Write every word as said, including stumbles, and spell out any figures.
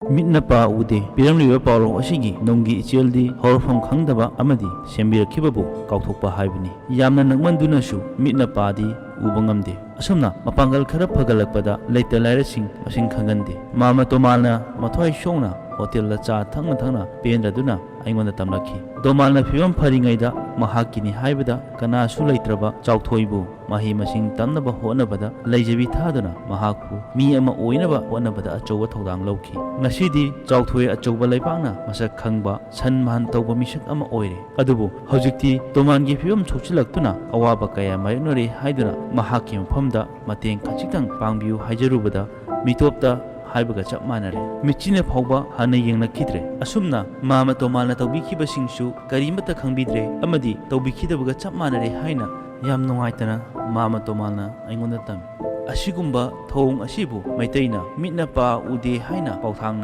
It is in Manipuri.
ꯃꯤꯠꯅ ꯄꯥ ꯎꯗꯦ꯫ ꯄꯤꯔꯝꯂꯤꯕ ꯄꯥꯎꯔꯧ ꯑꯁꯤꯒꯤ ꯅꯨꯡꯒꯤ ꯏꯆꯦꯜꯗꯤ ꯍꯧꯔꯛꯐꯝ ꯈꯪꯗꯕ ꯑꯃꯗꯤ ꯁꯦꯝꯕꯤꯔꯛꯈꯤꯕꯕꯨ ꯀꯥꯎꯊꯣꯛꯄ ꯍꯥꯏꯕꯅꯤ꯫ ꯌꯥꯝꯅ ꯅꯛꯃꯟꯗꯨꯅꯁꯨ ꯃꯤꯠꯅ ꯄꯥꯗꯤ ꯎꯕ ꯉꯝꯗꯦ꯫ ꯑꯁꯨꯝꯅ ꯃꯄꯥꯡꯒꯜ ꯈꯔ ꯐꯒꯠꯂꯛꯄꯗ ꯂꯩꯇ ꯂꯥꯏꯔꯁꯤꯡ ꯃꯁꯤꯡ ꯈꯪꯒꯟꯗꯦ꯫ ꯃꯥꯃ ꯇꯣꯃꯥꯜꯅ ꯃꯊ꯭ꯋꯥꯏ ꯁꯣꯛꯅ ꯍꯣꯇꯦꯜꯗ ꯆꯥ ꯊꯛꯅ ꯊꯛꯅ ꯄꯦꯟꯗꯗꯨꯅ ꯑꯩꯉꯣꯟꯗ ꯇꯝꯂꯛꯈꯤ꯫ ꯇꯣꯃꯥꯜꯅ ꯐꯤꯕꯝ ꯐꯔꯤꯉꯩꯗ ꯃꯍꯥꯛꯀꯤꯅꯤ ꯍꯥꯏꯕꯗ ꯀꯅꯥꯁꯨ ꯂꯩꯇ꯭ꯔꯕ ꯆꯥꯎꯊꯣꯏꯕꯨ ꯃꯍꯩ ꯃꯁꯤꯡ ꯇꯝꯅꯕ ꯍꯣꯠꯅꯕꯗ ꯂꯩꯖꯕꯤ ꯊꯥꯗꯨꯅ ꯃꯍꯥꯛꯄꯨ ꯃꯤ ꯑꯃ ꯑꯣꯏꯅꯕ ꯍꯣꯠꯅꯕꯗ ꯑꯆꯧꯕ ꯊꯧꯗꯥꯡ ꯂꯧꯈꯤ꯫ ꯉꯁꯤꯗꯤ ꯆꯥꯎꯊꯣꯏ ꯑꯆꯧꯕ ꯂꯩꯕꯥꯛꯅ ꯃꯁꯛ ꯈꯪꯕ ꯁꯟ ꯃꯥꯟ ꯇꯧꯕ ꯃꯤꯁꯛ ꯑꯃ ꯑꯣꯏꯔꯦ꯫ ꯑꯗꯨꯕꯨ ꯍꯧꯖꯤꯛꯇꯤ ꯇꯣꯃꯥꯟꯒꯤ ꯐꯤꯕꯝ ꯁꯣꯛꯆꯤꯜꯂꯛꯇꯨꯅ ꯑꯋꯥꯕ ꯀꯌꯥ ꯃꯥꯌꯣꯛꯅꯔꯦ ꯍꯥꯏꯗꯨꯅ ꯃꯍꯥꯛꯀꯤ ꯃꯐꯝꯗ ꯃꯇꯦꯡ ꯈꯖꯤꯛꯇꯪ ꯄꯥꯡꯕꯤꯌꯨ ꯍꯥꯏꯖꯔꯨꯕꯗ ꯃꯤꯇꯣꯞꯇ ꯍꯥꯏꯕꯒ ꯆꯞ ꯃꯥꯟꯅꯔꯦ꯫ ꯃꯤꯠꯆꯤꯅ ꯐꯥꯎꯕ ꯍꯟꯅ ꯌꯦꯡꯂꯛꯈꯤꯗ꯭ꯔꯦ꯫ ꯑꯁꯨꯝꯅ ꯃꯥꯃ ꯇꯣꯃꯥꯟꯅ ꯇꯧꯕꯤꯈꯤꯕꯁꯤꯡꯁꯨ ꯀꯔꯤꯃꯠꯇ ꯈꯪꯕꯤꯗ꯭ꯔꯦ ꯑꯃꯗꯤ ꯇꯧꯕꯤꯈꯤꯗꯕꯒ ꯆꯞ ꯃꯥꯟꯅꯔꯦ ꯍꯥꯏꯅ ꯌꯥꯝ ꯅꯨꯡꯉꯥꯏꯇꯅ ꯃꯥꯃ ꯇꯣꯃꯥꯟꯅ ꯑꯩꯉꯣꯟꯗ ꯇꯝꯃꯤ꯫ ꯑꯁꯤꯒꯨꯝꯕ ꯊꯧꯑꯣꯡ ꯑꯁꯤꯕꯨ ꯃꯩꯇꯩꯅ ꯃꯤꯠꯅ ꯄꯥ ꯎꯗꯦ ꯍꯥꯏꯅ ꯄꯥꯎꯊꯥꯡꯅ